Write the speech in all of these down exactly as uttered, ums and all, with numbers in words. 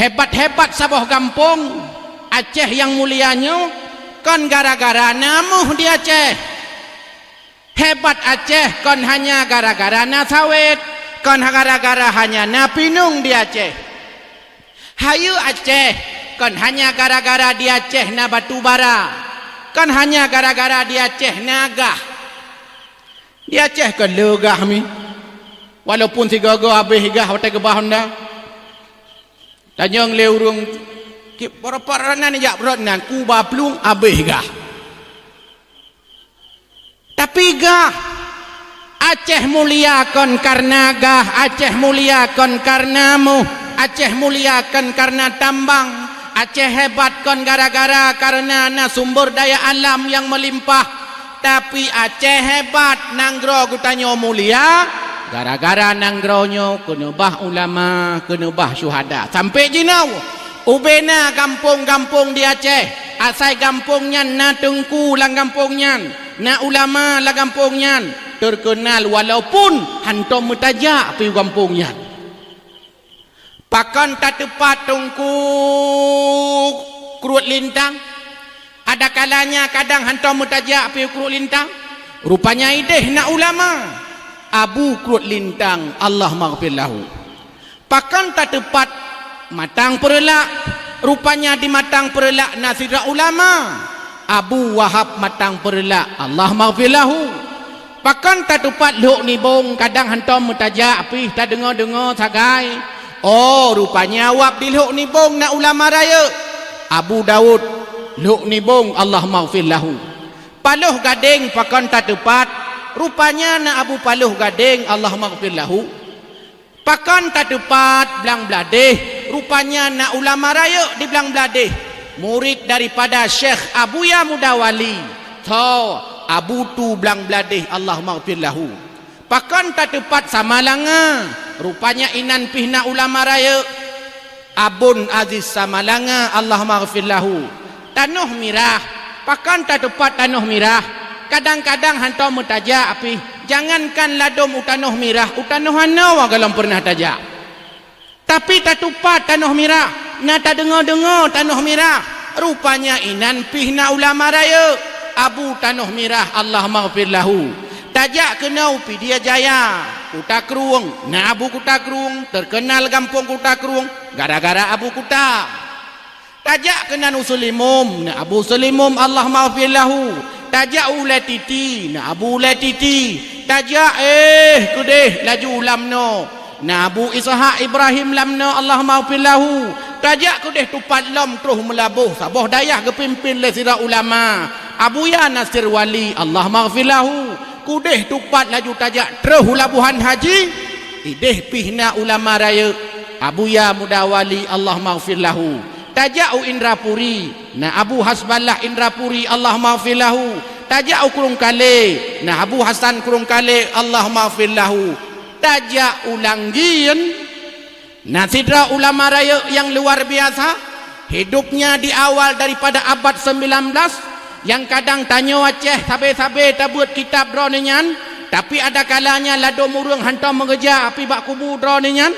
Hebat-hebat saboh gampông Aceh nyang mulia nyoe kon gara-gara na méuh di Aceh. Hebat Aceh kon hanya gara-gara na sawét, kon gara-gara hanya na pinueng di Aceh. Hayeue Aceh kon hanya gara-gara di Aceh na batu bara, kon hanya gara-gara di Aceh na gah. Di Aceh kon le gah mi, walaupun sigoe-goe habéh gah watée keubah honda. Tanyong lé ureuëng, "Ki-, peurepat rot nan jak rot nan, kuba plueng habéh gah." Tapi gah, Aceh mulia kon karena gah, Aceh mulia kon karena méuh, Aceh mulia kon karena tambang, Aceh hebat kon gara-gara karena na sumber daya alam nyang meulimpah. Tapi Aceh hebat, nanggroe geutanyoe mulia gara-gara nanggroe nyoe keuneubah ulama, keuneubah syuhada. Sampoe jinoe ubena gampông-gampông di Aceh, asai gampông nyan na teungku lam gampông nyan, na ulama lam gampông nyan, terkenal walaupun hántom meutajak piu gampông nyan. Pakon tateupat Teungku Kruet Lintang? Adakalanya kadang hántom meutajak piu Kruet Lintang. Rupanya ideh na ulama, Abu Kruet Lintang, Allah maghfir lahu. Pakon tateupat Matang Peureulak? Rupanya di Matang Peureulak na sidroe ulama, Abu Wahab Matang Peureulak, Allah maghfir lahu. Pakon tateupat Lhok Nibong, kadang hántom meutajak pih tadeungoe-deungoe sagai. Oh, rupanya wab di Lhok Nibong na ulama rayeuk, Abu Daud Lhok Nibong, Allah maghfir lahu. Paloh Gadeng pakon tateupat? Rupanya na Abu Paloh Gadeng, Allah maghfir lahu. Pakon tateupat Blang Bladeh? Rupanya na ulama rayeuk di Blang Bladeh, murid daripada Syekh Abuya Muda Wali, tho Abu Tu Blang Bladeh, Allah maghfir lahu. Pakon tateupat Samalanga? Rupanya inan pih na ulama rayeuk, Abon Aziz Samalanga, Allah maghfir lahu. Tanoh Mirah, pakon tateupat Tanoh Mirah? Kadang-kadang hántom meutajak pih, jangankan ladôm u Tanoh Mirah, u Tanoh Anoe gohlom peureunah tajak. Tapi tateupat Tanoh Mirah, na tadeungoe-deungoe Tanoh Mirah, rupanya inan pih na ulama rayeuk, Abu Tanoh Mirah, Allah maghfir lahu. Tajak keunoe u Pidie Jaya, Kuta Krueng, na Abu Kuta Krueng, terkenal gampông Kuta Krueng gara-gara Abu Kuta. Tajak keunan u Seulimum, na Abu Seulimum, Allah maghfir lahu. Tajak u Ulée Titi, na Abu Ulée Titi. Tajak, eh, keudeh laju u Lamno, na Abu Ishak Ibrahim Lamno, Allah maghfir lahu. Tajak keudeh teupat lom troh Meulaboh, saboh dayah geupimpén lé sidroe ulama, Abuya Nasir Wali, Allah maghfir lahu. Keudeh teupat laju tajak troh u Labuhan Haji, ideh pih na ulama rayeuk, Abuya Muda Wali, Allah maghfir lahu. Tajak u Indrapuri, na Abu Hasballah Indrapuri, Allah maghfir lahu. Tajak u Krueng Kalé, na Abu Hasan Krueng Kalé, Allah maghfir lahu. Tajak u Langgien, na sidroe ulama rayeuk nyang luar biasa. Hidupnya di awal daripada abad sembilan belas, nyang kadang tanyoe Aceh sabe-sabe tabeuet kitab droeneuh nyan, tapi adakalanya ladôm ureuëng hántom meugeujak pih bak kubu droeneuh nyan.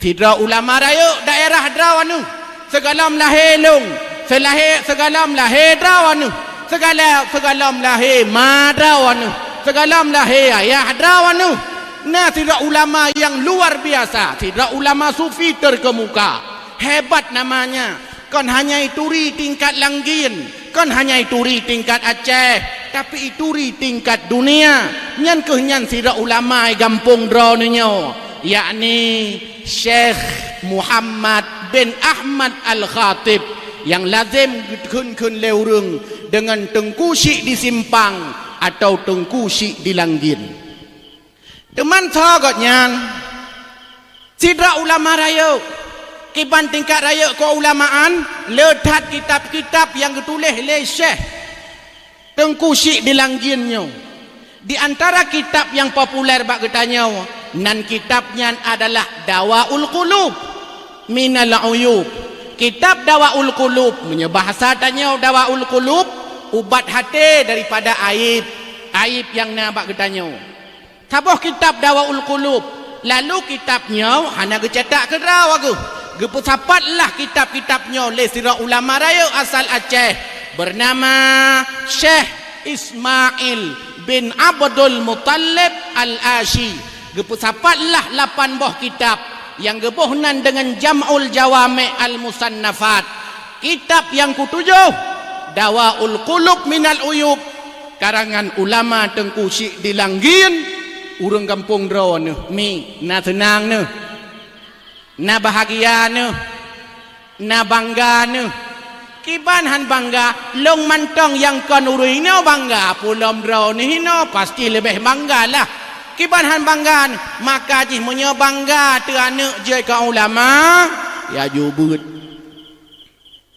Sidroe ulama rayeuk daerah droeneuh, sigohlom lahé lôn, seulahé, sigohlom lahé droeneuh, sigala-, sigohlom lahé ma droeneuh, sigohlom lahé ayah droeneuh. Na sidroe ulama nyang luar biasa, sidroe ulama sufi terkemuka. Hebat namanya. Kon hanya ituri tingkat Langgien, kon hanya ituri tingkat Aceh, tapi ituri tingkat dunia. Nyan kheueh nyan sidroe ulama gampông droeneuh nyoe, yakni Syekh Muhammad bin Ahmad Al-Khatib, nyang lazem geukheun-kheun lé ureuëng deungon Teungku Syik di Simpang atawa Teungku Syik di Langgien. Teuma soe gobnyan? Sidroe ulama rayeuk. Kiban tingkat rayeuk keulamaan, le that kitab-kitab nyang geutuléh lé Syekh Teungku Syik di Langgien nyoe. Di antara kitab nyang populer bak geutanyoe, nan kitab nyan adalah Dawaul Qulub Minal Uyub. Kitab Dawaul Qulub, meunyoe bahasa tanyoe Dawaul Qulub, ubat até daripada aéb, aéb nyang na bak geutanyoe. Saboh kitab Dawaul Qulub, lalu kitab nyoe hana geucetak keudroe geuh. Geupeusapatlah kitab-kitab nyoe lé sidroe ulama rayeuk asal Aceh, beunama Syekh Ismail bin Abdul Muttalib Al-Asyi. Geupeusapatlah lapan boh kitab nyang geuboh nan deungon Jam'ul Jawami' Al-Musannafat. Kitab nyang keutujôh, Dawaul Qulub Minal Uyub, karangan ulama Teungku Syik di Langgien, ureuëng gampông droeneuh, mi, na seunang neuh. Na bahagia neuh, na bangga neuh. Kiban han bangga, lôn mantong nyang kon ureuëng inoe bangga, peue lom droeneuh inoe pasti leubeh bangga lah. Kiban han bangga neuh, maka jih meunyoe bangga teuh aneuëk jeuet keu ulama, ya jubeuet.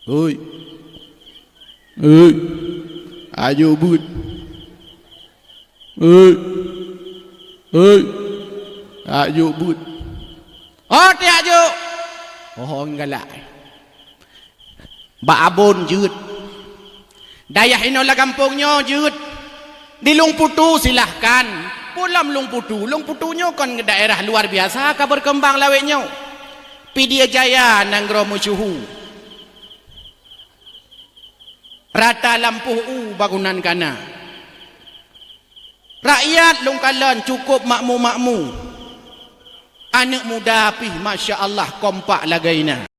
Hei. Hei. Ajo buet. Hei. Hei. Ajo buet. Oh, tiak juk. Oh, galak. Bak Abon jeuet. Dayah inoe lam gampông nyoe jeuet. Di Lueng Putu silahkan. Peue lom Lueng Putu. Lueng Putu nyoe kon daerah luar biasa ka berkembang lawét nyoe. Pidie Jaya nanggroe meusyeuhu. Rata lampôh u bangunan ka na. Rakyat lôn kalon cukup makmu-makmu. Aneuëk muda pih, masya Allah, kompak lagée na.